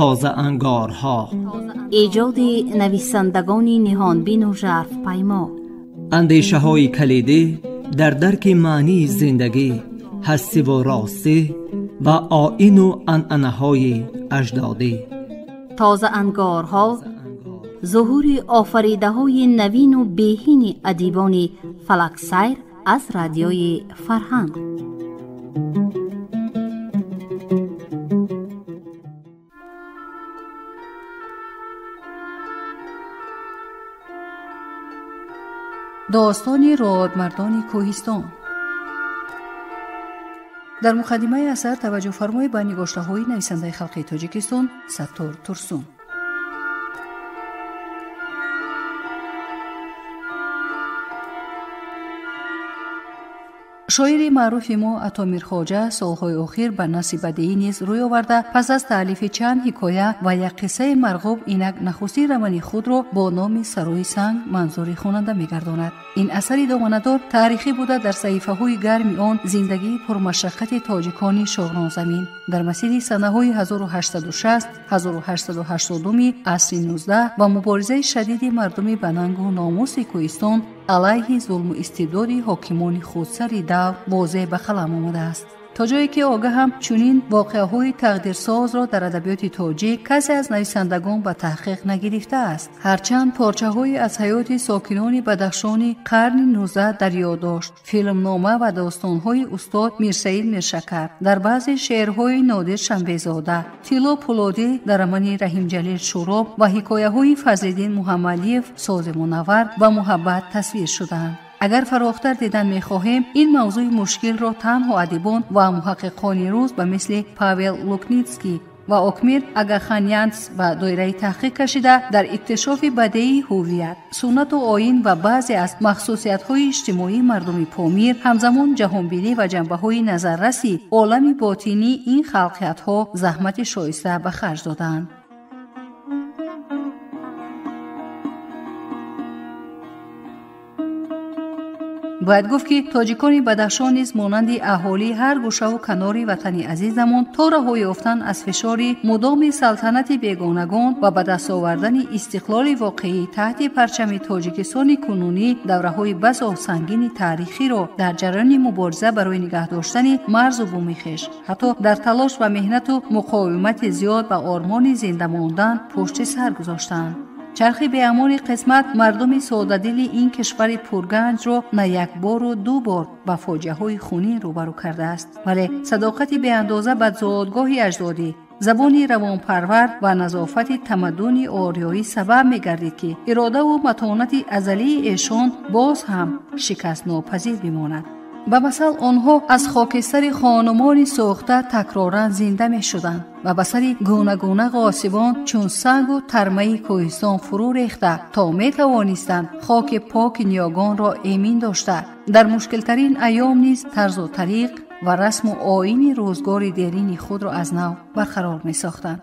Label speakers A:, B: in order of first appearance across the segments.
A: Тозаангорҳо,
B: эҷоди нависандагони ниҳонбину жарфпаймо,
A: андешаҳои калидӣ дар дарки маънии зиндагӣ, ҳастиву ростӣ ва оину анъанаҳои аҷдодӣ.
B: Тозаангорҳо зуҳури офаридаҳои навину беҳини адибони фалаксайр аз радиои Фарҳанг.
C: Достони родмардони кӯҳистон. Дар муқаддимаи асар таваҷҷӯҳ фармоед ба нигоштаҳои нависандаи халқи Тоҷикистон Саттор Турсун. Шоири маъруфи мо Ато Мирхоҷа солҳои охир ба насри бадеӣ низ рӯй оварда, пас аз таълифи чанд ҳикоя ва як қиссаи марғуб инак нахустин романи худро бо номи Сарои санг манзури хонанда мегардонад. Ин асари доманадор таърихӣ буда, дар саҳифаҳои гарми он зиндагии пурмашаққати тоҷикони шоҳронзамин дар масири санаҳои 1860-1882 асри 19 ва муборизаи шадиди мардуми ба нангу номуси кӯҳистон алайҳи зулму истибдоди ҳокимони худсари давр возеҳ ба қалам омадааст. То ҷое ки огаҳам, чунин воқеаҳои тақдирсозро дар адабиёти тоҷик касе аз нависандагон ба таҳқиқ нагирифтааст. Ҳарчанд порчаҳое аз ҳаёти сокинони Бадахшони қарни 19 дар ёд дошт, филмнома ва достонҳои устод Мирсаид Миршакар, дар баъзе шеърҳои Нодир Шанбезода, Тилло Пулодӣ дар романи Раҳимҷалил Шӯроб ва ҳикояҳои Фазлиддин Муҳаммадиев сози мунаввар ба муҳаббат тасвир шудаанд. Агар фарохтар дидан мехоҳем, ин мавзӯи мушкилро танҳо адибон ва муҳаққиқони рӯз ба мисли Павел Лукницкий ва Окмир Агаханянц ба доираи таҳқиқ кашида, дар иктишофи бадеии ҳуввият, суннату оин ва баъзе аз махсусиятҳои иҷтимоии мардуми Помир, ҳамзамон ҷаҳонбинӣ ва ҷанбаҳои назарраси олами ботинии ин халқиятҳо заҳмати шоиста ба харҷ додаанд. Бояд гуфт, ки тоҷикони Бадахшон низ монанди аҳолии ҳар гӯшаву канори ватани азизамон то раҳо ёфтан аз фишори мудоми салтанати бегонагон ва ба даст овардани истиқлоли воқеӣ таҳти парчами Тоҷикистони кунунӣ давраҳои басо сангини таърихиро дар ҷараёни мубориза барои нигаҳ доштани марзу буми хеш, ҳатто дар талош ва меҳнату муқовимати зиёд ба ормони зинда мондан пушти сар гузоштанд. Чархи беамони қисмат мардуми содадили ин кишвари пурганҷро на як бору ду бор ба фоҷиаҳои хунин рӯбарӯ кардааст, вале садоқати беандоза ба зодгоҳи аҷдодӣ, забони равонпарвар ва назофати тамаддуни ориёӣ сабаб мегардид, ки иродаву матонати азалии эшон боз ҳам шикастнопазир бимонад. Ба масал, онҳо аз хокистари хонумони сӯхта такроран зинда мешуданд ва ба сари гунагуна ғосибон чун сангу тармаи кӯҳистон фурӯ рехта, то метавонистанд хоки поки ниёгонро эмин дошта, дар мушкилтарин айём низ тарзу тариқ ва расму оини рӯзгори дерини худро аз нав барқарор месохтанд.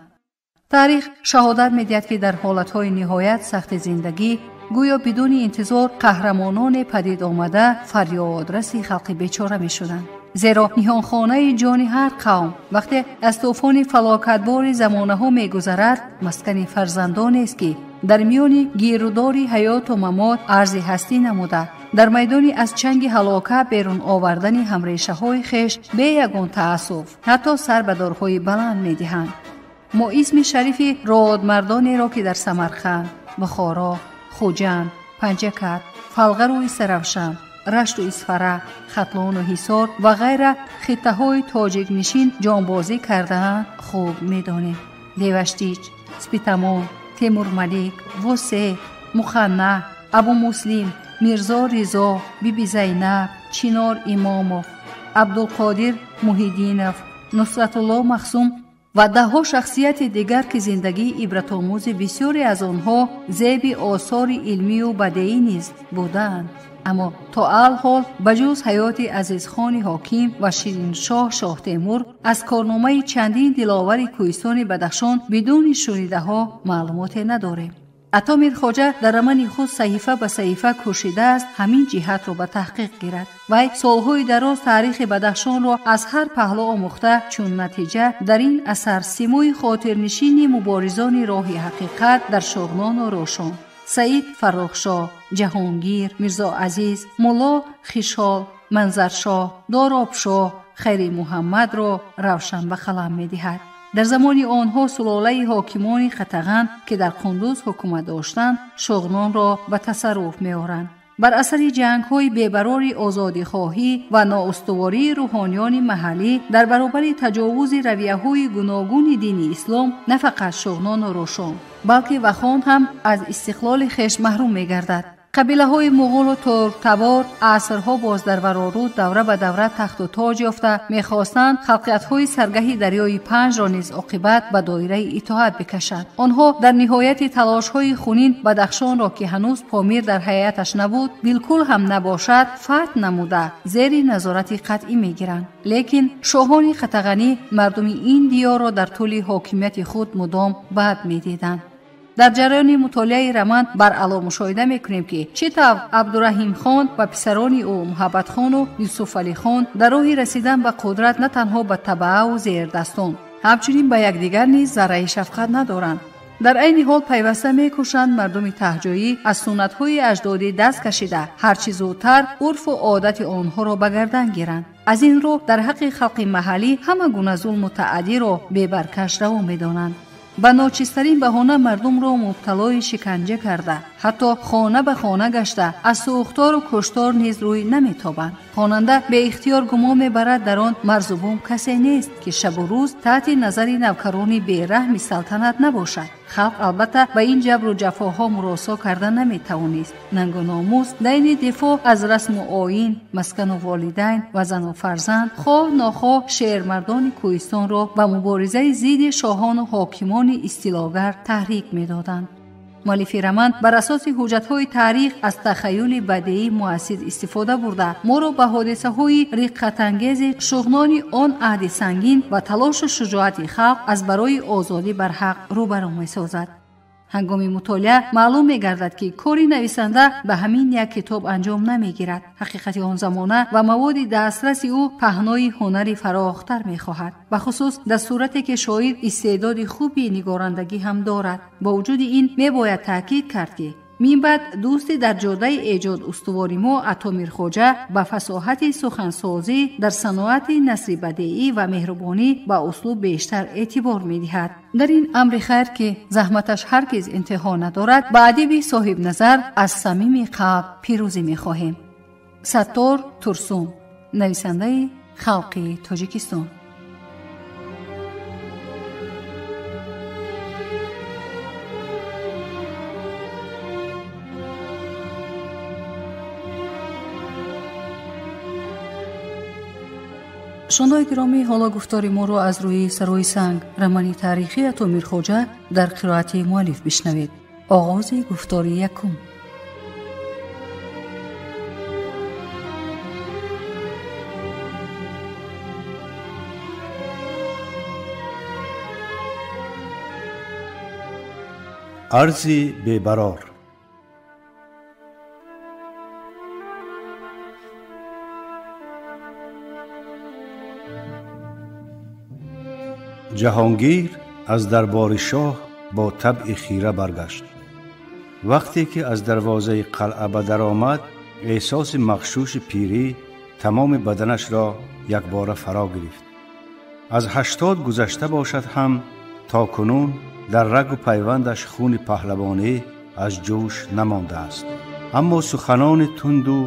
C: Таърих шаҳодат медиҳад, ки дар ҳолатҳои ниҳоят сахти зиндагӣ гӯё бидуни интизор қаҳрамононе падид омада фарёдраси халқи бечора мешуданд. Зеро ниҳонхонаи ҷони ҳар қавм вақте аз тӯфони фалокатбори замонаҳо мегузарад, маскани фарзандонест, ки дар миёни гирудори ҳаёту мамот арзи ҳастӣ намуда, дар майдони аз чанги ҳалока берун овардани ҳамрешаҳои хеш бе ягон таассуф ҳатто сар ба дорҳои баланд медиҳанд. Мо исми шарифи родмардонеро, ки дар Самарқанд, Бухоро, Хуҷанд, Панҷакат, Фалғару Истаравшан, Рашту Исфара, Хатлону Ҳисор ва ғайра хиттаҳои тоҷикнишин ҷонбозӣ кардаанд, хуб медонем. Деваштич, Спитамон, Темурмалик, Восе, Муханна, Абумуслим, Мирзо Ризо, Биби Зайнаб, Чинор Имомов, Абдулқодир Муҳиддинов, Нусратулло Махсум ва даҳҳо шахсияти дигар, ки зиндагии ибратомӯзи бисёре аз онҳо зеби осори илмию бадеӣ низ будаанд. Аммо то алҳол ба ҷуз ҳаёти Азизхони ҳоким ва Шириншоҳ Шоҳтемур аз корномаи чандин диловари кӯҳистони Бадахшон бидуни шунидаҳо маълумоте надорем. Ато Мирхоҷа дар романи худ саҳифа ба саҳифа кӯшидааст ҳамин ҷиҳатро ба таҳқиқ гирад. Вай солҳои дароз таърихи Бадахшонро аз ҳар паҳлӯ омӯхта, чун натиҷа дар ин асар симои хотирнишини муборизони роҳи ҳақиқат дар Шоғнону Рошон, Саид Фаррухшоҳ, Ҷаҳонгир, Мирзо Азиз, Мулло Хишол, Манзаршоҳ, Доробшоҳ, Хайри Муҳаммадро равшан ба қалам медиҳад. Дар замони онҳо сулолаи ҳокимони Қатаған, ки дар Қундуз ҳукумат доштанд, Шоғнонро ба тасарруф меоранд. Бар асари ҷангҳои бебарори озодихоҳӣ ва ноустувории рӯҳониёни маҳаллӣ дар баробари таҷовузи равияҳои гуногуни дини ислом, на фақат Шоғнону Рошон, балки Вахон ҳам аз истиқлоли хеш маҳрум мегардад. Қабилаҳои муғулу турктабор асрҳо боз дар вароруд давра ба давра тахту тоҷ ёфта мехостанд халқиятҳои саргаҳи дарёи Панҷро низ оқибат ба доираи итоат бикашанд. Онҳо дар ниҳояти талошҳои хунин Бадахшонро, ки ҳанӯз Помир дар ҳайаташ набуд, билкул ҳам набошад, фатҳ намуда зери назорати қатъӣ мегиранд. Лекин шоҳони Қатағанӣ мардуми ин диёрро дар тӯли ҳокимияти худ мудом бад медиданд. Дар ҷараёни мутолиаи роман баръало мушоҳида мекунем, ки чӣ тавр Абдураҳимхон ва писарони ӯ Муҳаббатхону Юсуфалихон дар роҳи расидан ба қудрат на танҳо ба табаъу зердастон, ҳамчунин ба якдигар низ зарраи шафқат надоранд. Дар айни ҳол пайваста мекӯшанд мардуми таҳҷоӣ аз суннатҳои аҷдодӣ даст кашида, ҳарчи зудтар урфу одати онҳоро ба гардан гиранд. Аз ин рӯ дар ҳаққи халқи маҳаллӣ ҳама гуна зулму таъдиро бебаркаш раво медонанд. Ба ночизтарин баҳона мардумро мубталои шиканҷа карда, ҳатто хона ба хона гашта аз сӯхтору куштор низ рӯй наметобанд. Хонанда беихтиёр гумон мебарад дар он марзубум касе нест, ки шабу рӯз таҳти назари навкарони бераҳми салтанат набошад. Халқ албатта ба ин ҷабру ҷафоҳо муросо карда наметавонист. Нангу номус, дайни дифоъ аз расму оин, маскану волидайн ва зану фарзанд, хоҳ нохоҳ шермардони кӯҳистонро ба муборизаи зидди шоҳону ҳокимони истилогар таҳрик медоданд. Муаллифи роман бар асоси ҳуҷҷатҳои таърих аз тахаюли бадеӣ муассир истифода бурда, моро ба ҳодисаҳои риққатангези шуғнони он аҳди сангин ва талошу шуҷоати халқ аз барои озодӣ барҳақ рӯбарӯ месозад. Ҳангоми мутолиа маълум мегардад, ки кори нависанда ба ҳамин як китоб анҷом намегирад. Ҳақиқати он замона ва маводи дастраси ӯ паҳнои ҳунари фарохтар мехоҳад, бахусус дар сурате ки шоир истеъдоди хуби нигорандагӣ ҳам дорад. Бо вуҷуди ин мебояд таъкид кард, ки минбаъд дӯсти дар ҷодаи эҷод устувори мо Ато Мирхоҷа ба фасоҳати сухансозӣ дар саноати насри бадеӣ ва меҳрубонӣ ба услуб бештар эътибор медиҳад. Дар ин амри хайр, ки заҳматаш ҳаргиз интиҳо надорад, ба адиби соҳибназар аз самими қалб пирӯзӣ мехоҳем. Саттор Турсун, нависандаи халқи Тоҷикистон. Шондои гиромӣ, ҳоло гуфтори моро аз рӯи Сарои санг романи таърихӣ Ато Мирхоҷа дар қироати муаллиф бишнавед. Оғози гуфтори якум.
D: Арзи бебарор. Ҷаҳонгир аз дарбори шоҳ бо табъи хира баргашт. Вақте ки аз дарвозаи қалъа ба дар омад, эҳсоси мағшуши пирӣ тамоми баданашро якбора фаро гирифт. Аз 80 гузашта бошад ҳам, то кунун дар рагу пайвандаш хуни паҳлавонӣ аз ҷӯш намондааст. Аммо суханони тунду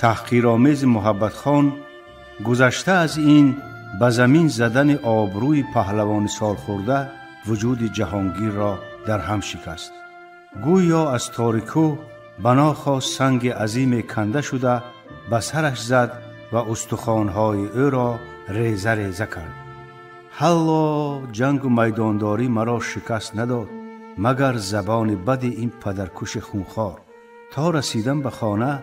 D: таҳқиромези Муҳаббатхон гузашта аз ин ба замин задани обрӯи паҳлавони солхӯрда вуҷуди Ҷаҳонгирро дар ҳам шикаст. Гӯё аз торикӯ ба нохост санги азиме канда шуда ба сараш зад ва устухонҳои ӯро реза реза кард. Ҳалло ҷангу майдондорӣ маро шикаст надод, магар забони бади ин падаркуши хунхор. То расидан ба хона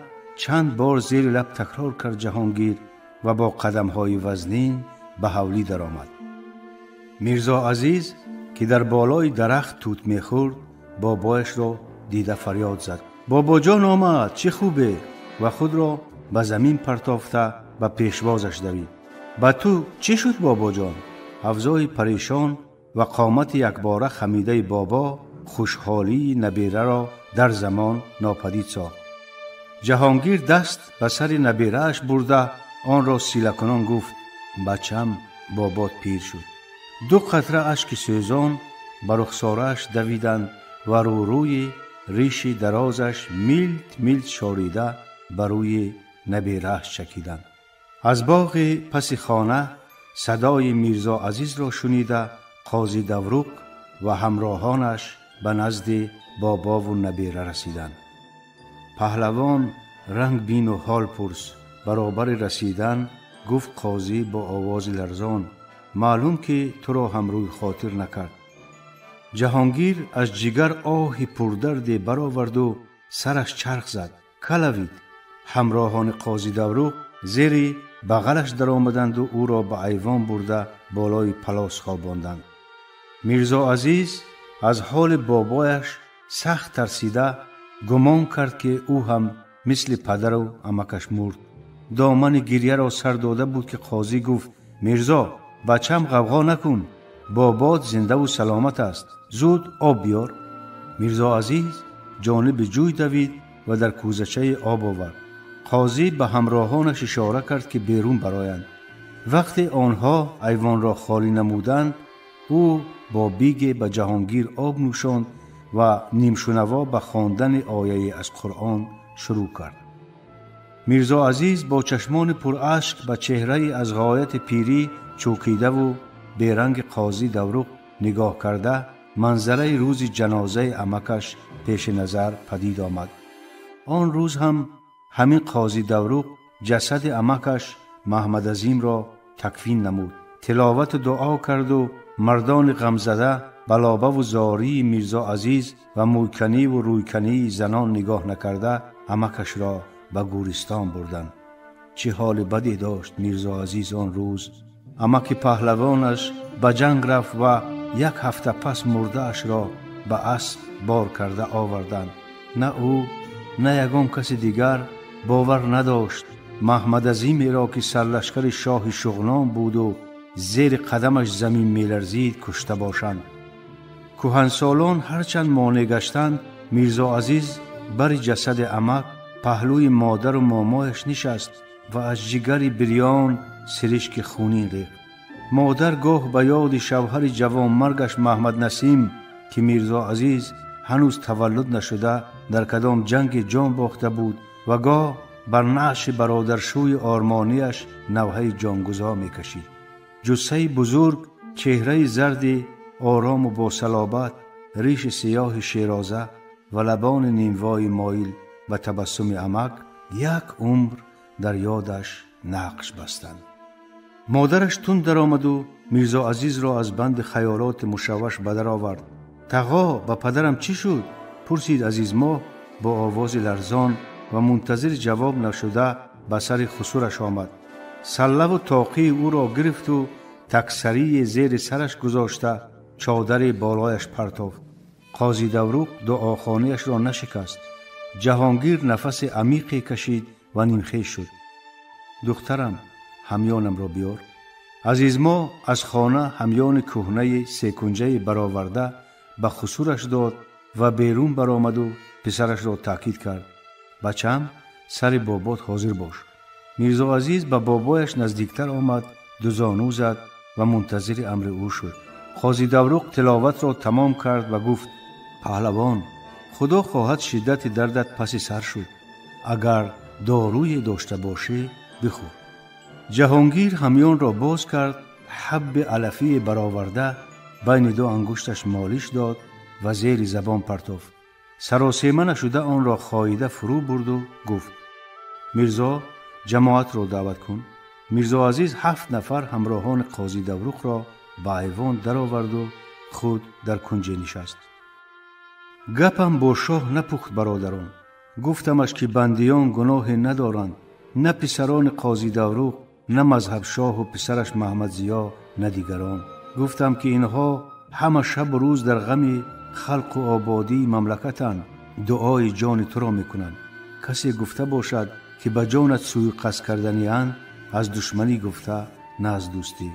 D: чанд бор зери лаб такрор кард Ҷаҳонгир ва бо қадамҳои вазнин ба ҳавлӣ даромад. Мирзо Азиз, ки дар болои дарахт тут мехӯрд, бобояшро дида фарёд зад: «Бобоҷон омад, чӣ хубе!» ва худро ба замин партофта ба пешвозаш давид. «Ба ту чӣ шуд, бобоҷон?» Авзои парешон ва қомати якбора хамидаи бобо хушҳолии набераро дар замон нопадид сохт. Ҷаҳонгир даст ба сари наберааш бурда онро силакунон гуфт: «Бачам, бобот пир шуд». Ду қатра ашки сӯзон ба рухсорааш давиданд ва рӯрӯи риши дарозаш милт милт шорида ба рӯи наберааш чакиданд. Аз боғи паси хона садои Мирзо Азизро шунида Қози Давруқ ва ҳамроҳонаш ба назди бобову набера расиданд. «Паҳлавон, ранг бину ҳол пурс», баробари расидан гуфт қозӣ бо овози ларзон, маълум ки туро ҳам рӯи хотир накард. Ҷаҳонгир аз ҷигар оҳи пурдарде бароварду сараш чарх зад. Калавид. Ҳамроҳони Қози Давруқ зери бағалаш даромаданду ӯро ба айвон бурда болои палос хобонданд. Мирзо Азиз аз ҳоли бобояш сахт тарсида гумон кард, ки ӯ ҳам мисли падару амакаш мурд. Домани гирьяро сар дода буд, ки қозӣ гуфт: «Мирзо, бачам, ғавғо накун, бобот зиндаву саломат аст, зуд об биёр». Мирзо Азиз ҷониби ҷӯй давид ва дар кӯзачаи об овард. Қозӣ ба ҳамроҳонаш ишора кард, ки берун бароянд. Вақте онҳо айвонро холӣ намуданд, ӯ бо биге ба Ҷаҳонгир об нӯшонд ва нимшунаво ба хондани ояе аз Қуръон шурӯъ кард. Мирзо Азиз бо чашмони пурашк ба чеҳраи аз ғояти пирӣ чӯкидаву беранги Қозӣ Давруқ нигоҳ карда, манзараи рӯзи ҷанозаи амакаш пеши назар падид омад. Он рӯз ҳам ҳамин Қози Давруқ ҷасади амакаш Маҳмадазимро такфин намуд, тиловату дуо карду мардони ғамзада ба лобаву зории Мирзо Азиз ва мӯйканиву рӯйкании занон нигоҳ накарда амакашро ба гӯристон бурданд. Чӣ ҳоли баде дошт Мирзо Азиз он рӯз. Амаки паҳлавонаш ба ҷанг рафт ва як ҳафта пас мурдаашро ба асп бор карда оварданд. На ӯ, на ягон каси дигар бовар надошт Маҳмадазимеро, ки сарлашкари шоҳи Шуғнон буду зери қадамаш замин меларзид, кушта бошанд. Кӯҳансолон ҳарчанд монеъ гаштанд, Мирзо Азиз бари ҷасади амак паҳлӯи модару момояш нишаст ва аз ҷигари бирён сиришки хунин рехт. Модар гоҳ ба ёди шавҳари ҷавонмаргаш Маҳмаднасим, ки Мирзо Азиз ҳанӯз таваллуд нашуда дар кадом ҷанги ҷон бохта буд, ва гоҳ бар наъши бародаршӯи ормонияш навҳаи ҷонгузо мекашид. Ҷуссаи бузург, чеҳраи зарди орому босалобат, риши сиёҳи шероза ва лабони нимвои моил ба табассуми амак як умр дар ёдаш нақш бастанд. Модараш тунд даромаду Мирзо Азизро аз банди хаёлоти мушавваш ба дар овард. «Тағо, ба падарам чӣ шуд?» пурсид Азизмоҳ бо овози ларзон ва мунтазири ҷавоб нашуда ба сари хусураш омад. Саллаву тоқии ӯро гирифту таксарии зери сараш гузошта чодари болояш партофт. Қози Давруқ дуохонияшро нашикаст. Ҷаҳонгир нафаси амиқе кашид ва нимхез шуд. «Духтарам, ҳамёнамро биёр». Азизмоҳ аз хона ҳамёни кӯҳнаи секунҷае бароварда ба хусураш дод ва берун баромаду писарашро таъкид кард: «Бачам, сари бобот ҳозир бош». Мирзо Азиз ба бобояш наздиктар омад, дузону зад ва мунтазири амри ӯ шуд. Қози Давруқ тиловатро тамом кард ва гуфт: «Паҳлавон, худо хоҳад шиддати дардат паси сар шуд. Агар доруе дошта бошӣ, бихӯр». Ҷаҳонгир ҳамёнро боз кард, ҳабби алафие бароварда байни ду ангушташ молиш дод ва зери забон партофт. Саросема нашуда онро хоида фурӯ бурду гуфт: «Мирзо, ҷамоатро даъват кун». Мирзо Азиз 7 нафар ҳамроҳони Қози Давруқро ба айвон дароварду худ дар кунҷе нишаст. «Гапам бо шоҳ напухт, бародарон. Гуфтамаш, ки бандиён гуноҳе надоранд, на писарони Қози Давруқ, на Мазҳабшоҳу писараш Маҳмадзиё, на дигарон. Гуфтам, ки инҳо ҳама шабу рӯз дар ғами халқу ободии мамлакатанд. дуои ҷони туро мекунанд. Касе гуфта бошад, ки ба ҷонат сӯиқасд карданианд, аз душманӣ гуфта, на аз дӯстӣ.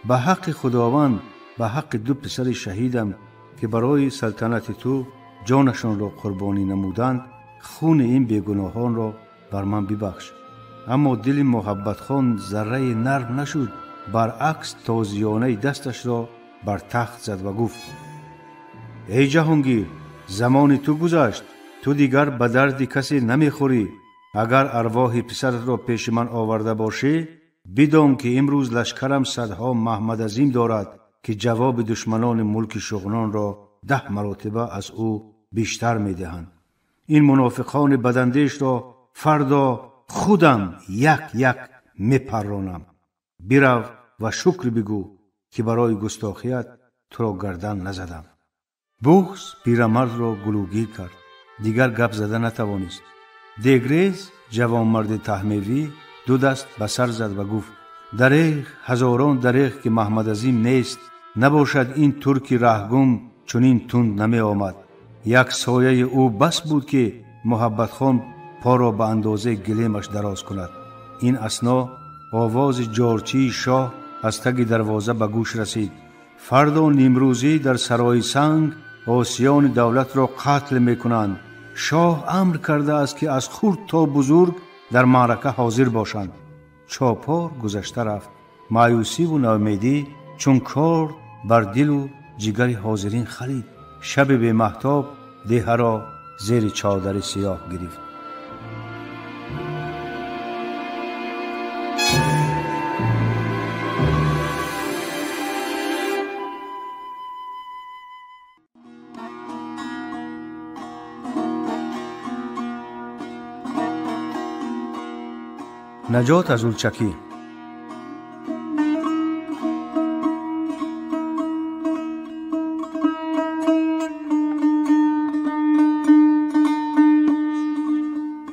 D: Ба ҳаққи Худованд, ба ҳаққи ду писари шаҳидам, ки барои салтанати ту ҷонашонро қурбонӣ намуданд, хуни ин бегуноҳонро бар ман бибахш. Аммо дили Муҳаббатхон зарраи нарм нашуд, баръакс тозиёнаи дасташро бар тахт зад ва гуфт: эй Ҷаҳонгир, замони ту гузашт, ту дигар ба дарди касе намехӯрӣ. Агар арвоҳи писаратро пеши ман оварда бошӣ, бидон ки имрӯз лашкарам садҳо Маҳмадазим дорад, ки ҷавоби душманони мулки Шуғнонро 10 маротиба аз ӯ бештар медиҳанд. Ин мунофиқони бадандешро фардо худам як-як мепарронам. Бирав ва шукр бигӯ, ки барои густохият туро гардан назадам. Буғз пирамардро гулӯгир кард, дигар гап зада натавонист. Дегрез, ҷавонмарди таҳмевӣ, ду даст ба сар зад ва гуфт: дареғ, ҳазорон дареғ, ки Маҳмадазим нест, набошад ин турки раҳгум чунин тунд намеомад. Як сояи ӯ бас буд, ки Муҳаббатхон поро ба андозаи гилемаш дароз кунад. Ин асно овози ҷорчии шоҳ аз таги дарвоза ба гӯш расид. Фардо нимрӯзӣ дар сарои санг осиёни давлатро қатл мекунанд. Шоҳ амр кардааст, ки аз хурд то бузург дар маърака ҳозир бошанд. Чопор гузашта рафт. Маъюсиву ноумедӣ чун корд бар дилу ҷигари ҳозирин халид. Шаби бемаҳтоб деҳаро зери чодари сиёҳ гирифт. Наҷот аз улчакӣ.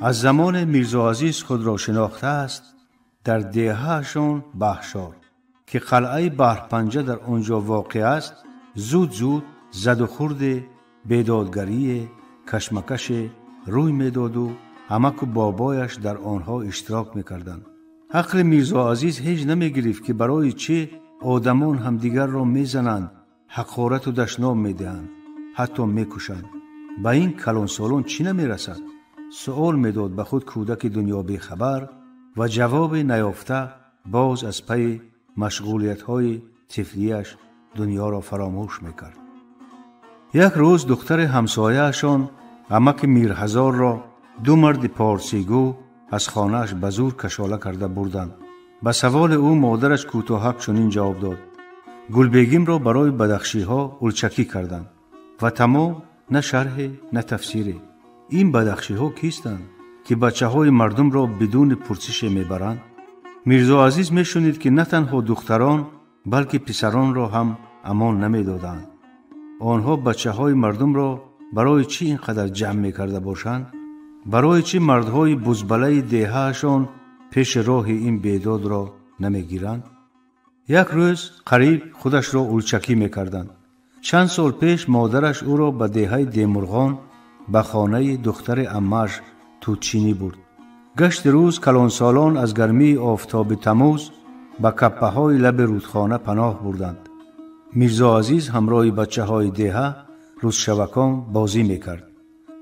D: Аз замоне Мирзоазиз худро шинохтааст, дар деҳаашон Баҳшор, ки қалъаи Баҳрпанҷа дар он ҷо воқеъ аст, зуд-зуд заду хурде, бедодгарие, кашмакаше рӯй медоду амаку бобояш дар онҳо иштирок мекарданд. Ақли Мирзоазиз ҳеҷ намегирифт, ки барои чӣ одамон ҳамдигарро мезананд, ҳақорату дашном медиҳанд, ҳатто мекушанд. Ба ин калонсолон чӣ намерасад? Суол медод ба худ кӯдаки дунё бехабар ва ҷавоби наёфта боз аз пайи машғулиятҳои тифлияш дунёро фаромӯш мекард. Як рӯз духтари ҳамсояашон амаки Мирҳазорро ду марди порсигӯ аз хонааш ба зур кашола карда бурданд. Ба саволи ӯ модараш кӯтоҳак чунин ҷавоб дод: Гулбегимро барои бадахшиҳо улчакӣ карданд. Ва тамом, на шарҳе, на тафсире. Ин бадахшиҳо кистанд, ки бачаҳои мардумро бидуни пурсише мебаранд? Мирзоазиз мешунид, ки на танҳо духтарон, балки писаронро ҳам амон намедоданд. Онҳо бачаҳои мардумро барои чӣ ин қадар ҷамъ мекарда бошанд? Барои чӣ мардҳои бузбалаи деҳаашон пеши роҳи ин бедодро намегиранд? Як рӯз қариб худашро улчакӣ мекарданд. Чанд сол пеш модараш ӯро ба деҳаи Демурғон ба хонаи духтари аммааш тутчинӣ бурд. Гашти рӯз калонсолон аз гармии офтоби тамӯз ба каппаҳои лаби рӯдхона паноҳ бурданд. Мирзоазиз ҳамроҳи бачаҳои деҳа рӯзшавакон бозӣ мекард.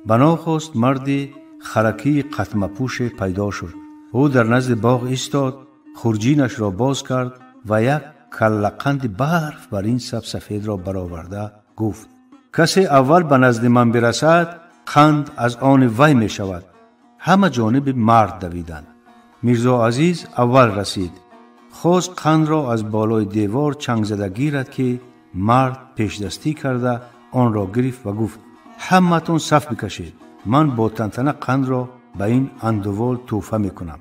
D: Ба нохост марди харакии қатмапӯше пайдо шуд. Ӯ дар назди боғ истод, хурҷинашро боз кард ва як каллақанди барф бар ин сабсафедро бароварда гуфт: касе аввал ба назди ман бирасад, қанд аз они вай мешавад. Ҳама ҷониби мард давиданд. Мирзоазиз аввал расид. Хост қандро аз болои девор чанг зада гирад, ки мард пешдастӣ карда онро гирифт ва гуфт: ҳамаатон саф бикашед, ман бо тантана қандро ба ин андувол тӯҳфа мекунам.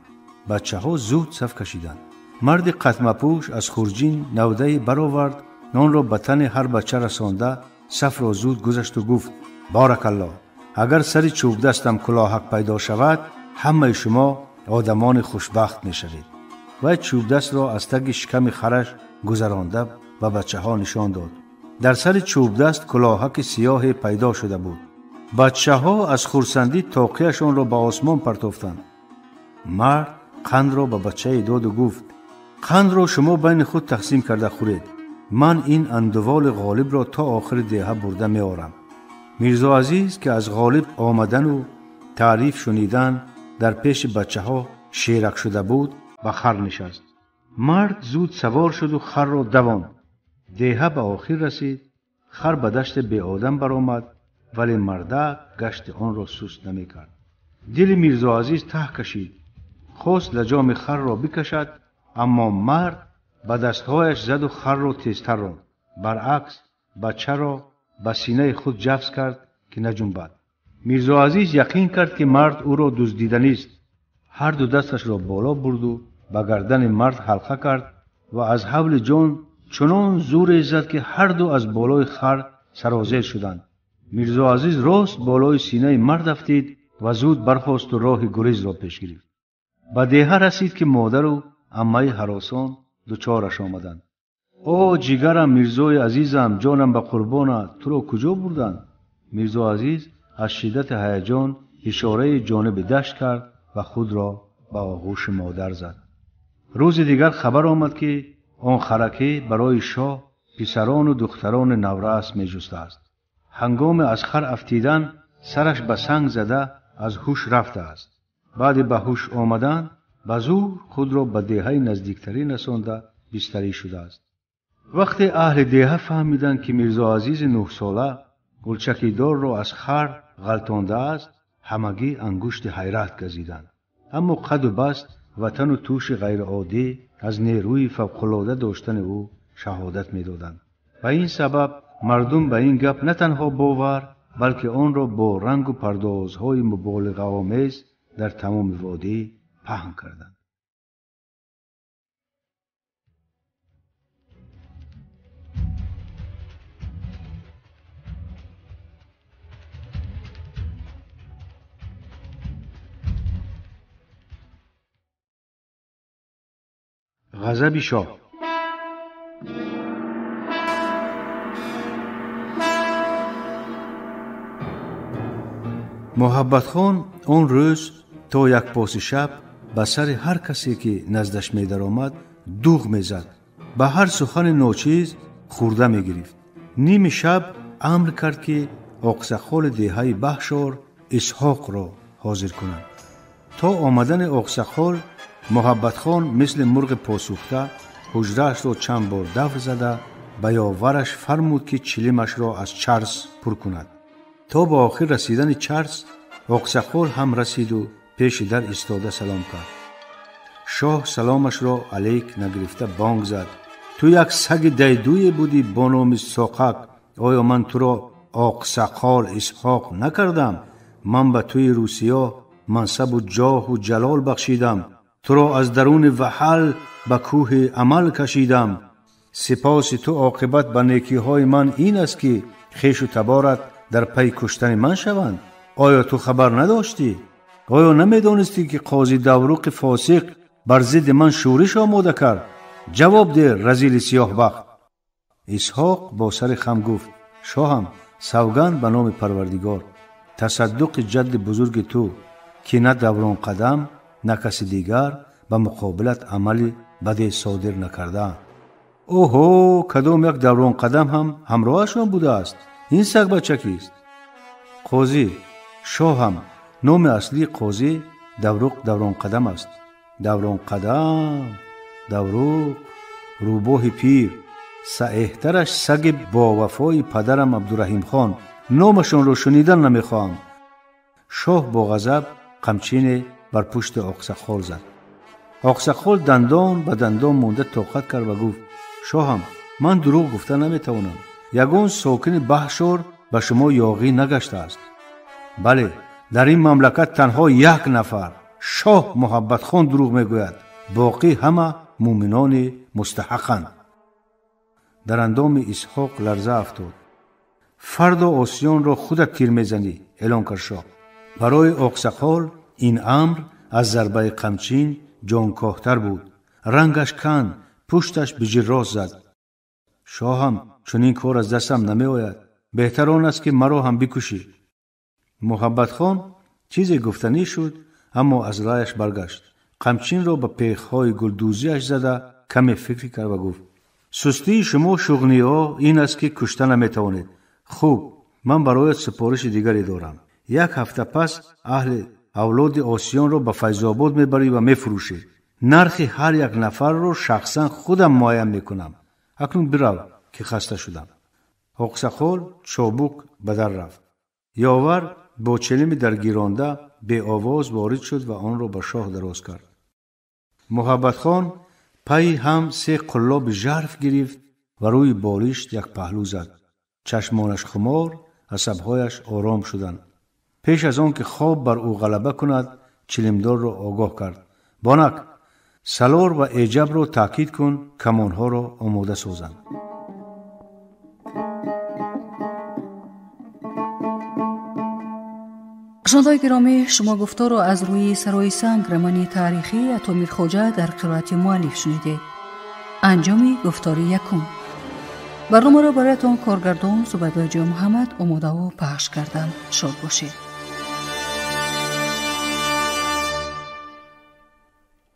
D: Бачаҳо зуд саф кашиданд. Марди қатмапӯш аз хурҷин навдае баровард, нонро ба тани ҳар бача расонда сафро зуд гузашту гуфт: боракаллоҳ, агар сари чӯбдастам кулоҳак пайдо шавад, ҳамаи шумо одамони хушбахт мешавед. Вай чӯбдастро аз таги шиками хараш гузаронда ба бачаҳо нишон дод. Дар сари чӯбдаст кулоҳаки сиёҳе пайдо шуда буд. Бачаҳо аз хурсандӣ тоқияшонро ба осмон партофтанд. Мард қандро ба бачае доду гуфт: қандро шумо байни худ тақсим карда хӯред. Ман ин андуволи ғолибро то охири деҳа бурда меорам. Мирзо Азиз ки аз ғолиб омадану таъриф шунидан дар пеши бачаҳо шерак шуда буд, ба хар нишаст. Мард зуд савор шуду харро давонд. Деҳа ба охир расид. Хар ба дашти беодам баромад, вале мардак гашти онро суст намекард. Дили Мирзо Азиз таҳ кашид. Хост лаҷоми харро бикашад, аммо мард ба дастҳояш заду харро тезтар ронд. Баръакс, бачаро ба синаи худ ҷафз кард, ки наҷунбад. Мирзо Азиз яқин кард, ки мард ӯро дуздиданист. Ҳар ду дасташро боло бурду ба гардани мард ҳалқа кард ва аз ҳавли ҷон чунон зуре зад, ки ҳарду аз болои хар сарозер шуданд. Мирзо Азиз рост болои синаи мард афтид ва зуд бархосту роҳи гурезро пеш гирифт. Ба деҳа расид, ки модару аммаи ҳаросон дучораш омаданд. О ҷигарам, Мирзои азизам, ҷонам ба қурбонат, туро куҷо бурданд? Мирзо Азиз аз шиддати ҳаяҷон ишораи ҷониби дашт кард ва худро ба оғӯши модар зад. Рӯзи дигар хабар омад, ки он харакӣ барои шоҳ писарону духтарони наврас меҷустааст. Ҳангоми аз хар афтидан сараш ба санг зада аз ҳуш рафтааст. Баъди ба ҳуш омадан ба зур худро ба деҳаи наздиктарин расонда бистарӣ шудааст. Вақте аҳли деҳа фаҳмиданд, ки Мирзо Азизи нӯҳсола гулчакидорро аз хар ғалтондааст, ҳамагӣ ангушти ҳайрат газиданд. Аммо қаду баст ватану тӯши ғайриоддӣ аз нерӯи фавқулода доштани ӯ шаҳодат медоданд. Ба ин сабаб мардум ба ин гап на танҳо бовар, балки онро бо рангу пардозҳои муболиғаомез дар тамоми водӣ паҳн карданд. Ғазаби шоҳ. Муҳаббатхон он рӯз то як поси шаб ба сари ҳар касе, ки наздаш медаромад, дуғ мезад, ба ҳар сухани ночиз хӯрда мегирифт. Ними шаб амр кард, ки оқсақоли деҳаи Баҳшор Исҳоқро ҳозир кунад. То омадани оқсақол Муҳаббатхон мисли мурғи посӯхта ҳуҷраашро чанд бор давр зада ба ёвараш фармуд, ки чилимашро аз чарс пур кунад. То ба охир расидани чарс оқсақол ҳам расиду пеши дар истода салом кард. Шоҳ саломашро алейк нагирифта бонг зад: ту як саги дайдуе будӣ бо номи Соқак. Оё ман туро оқсақол Исҳоқ накардам? Ман ба туи Русиё мансабу ҷоҳу ҷалол бахшидам. Туро аз даруни ваҳал ба кӯҳи амал кашидам. Сипоси ту оқибат ба некиҳои ман ин аст, ки хешу таборат дар пайи куштани ман шаванд. Оё ту хабар надоштӣ? Оё намедонистӣ, ки қози Давруқи фосиқ бар зидди ман шӯриш омода кард? Ҷавоб деҳ, разили сиёҳбахт. Исҳоқ бо сари хам гуфт: шоҳам, савганд ба номи Парвардигор, тасаддуқи ҷадди бузурги ту, ки на Давронқадам, на каси дигар ба муқобилат амали баде содир накардаанд. Оҳо, кадом як Давронқадам ҳам ҳамроҳашон будааст? Ин сагбача кист? Қозӣ: шоҳам, номи аслии қозӣ Давруқ Давронқадам аст. Давронқадам, Давруқ, рӯбоҳи пир, саэҳтараш саги бовафои падарам Абдураҳимхон. Номашонро шунидан намехоҳам. Шоҳ бо ғазаб қамчине бар пушти оқсақол зад. Оқсақол дандон ба дандон монда тоқат кард ва гуфт: шоҳам, ман дурӯғ гуфта наметавонам. Ягон сокини Баҳшор ба шумо ёғӣ нагаштааст. Бале, дар ин мамлакат танҳо як нафар, шоҳ Муҳаббатхон, дурӯғ мегӯяд. Боқӣ ҳама мӯминони мустаҳақанд. Дар андоми Исҳоқ ларза афтод. Фардо осиёнро худат тир мезанӣ, эълон кард шоҳ. Барои оқсақол ин амр аз зарбаи қамчин ҷонкоҳтар буд. Рангаш канд, пушташ биҷиррост зад. Шоҳам, чунин кор аз дастам намеояд. Беҳтар он аст, ки маро ҳам бикушӣ. Муҳаббатхон чизе гуфтанӣ шуд, аммо аз раъяш баргашт. Қамчинро ба пехҳои гулдӯзиаш зада каме фикр кард ва гуфт: сустии шумо шуғниҳо ин аст, ки кушта наметавонед. Хуб, ман бароят супориши дигаре дорам. Як ҳафта пас аҳли авлоди осиёнро ба Файзобод мебарӣ ва мефурӯшӣ. Нархи ҳар як нафарро шахсан худам муайян мекунам. Акнун бирав, ки хаста шудам. Оқсақол чобук ба дар рафт. Ёвар бо челими даргиронда беовоз ворид шуд ва онро ба шоҳ дароз кард. Муҳаббатхон пайи ҳам се қуллоби жарф гирифт ва рӯи болишт як паҳлӯ зад. Чашмонаш хумор, асабҳояш ором шуданд. Пеш аз он ки хоб бар ӯ ғалаба кунад, чилимдорро огоҳ кард: бонак, салор ва эҷабро таъкид кун, камонҳоро омода созанд.
C: Шунавандагони гиромӣ, шумо гуфторро аз рӯи Сарои санг романи таърихии Атомир Хоҷа дар қироати муаллиф шунидед. Анҷоми гуфтори якум. Барномаро бароятон коргардон Зубайдуллоҷон Муҳаммад омодаву пахш карданд. Шод бошед.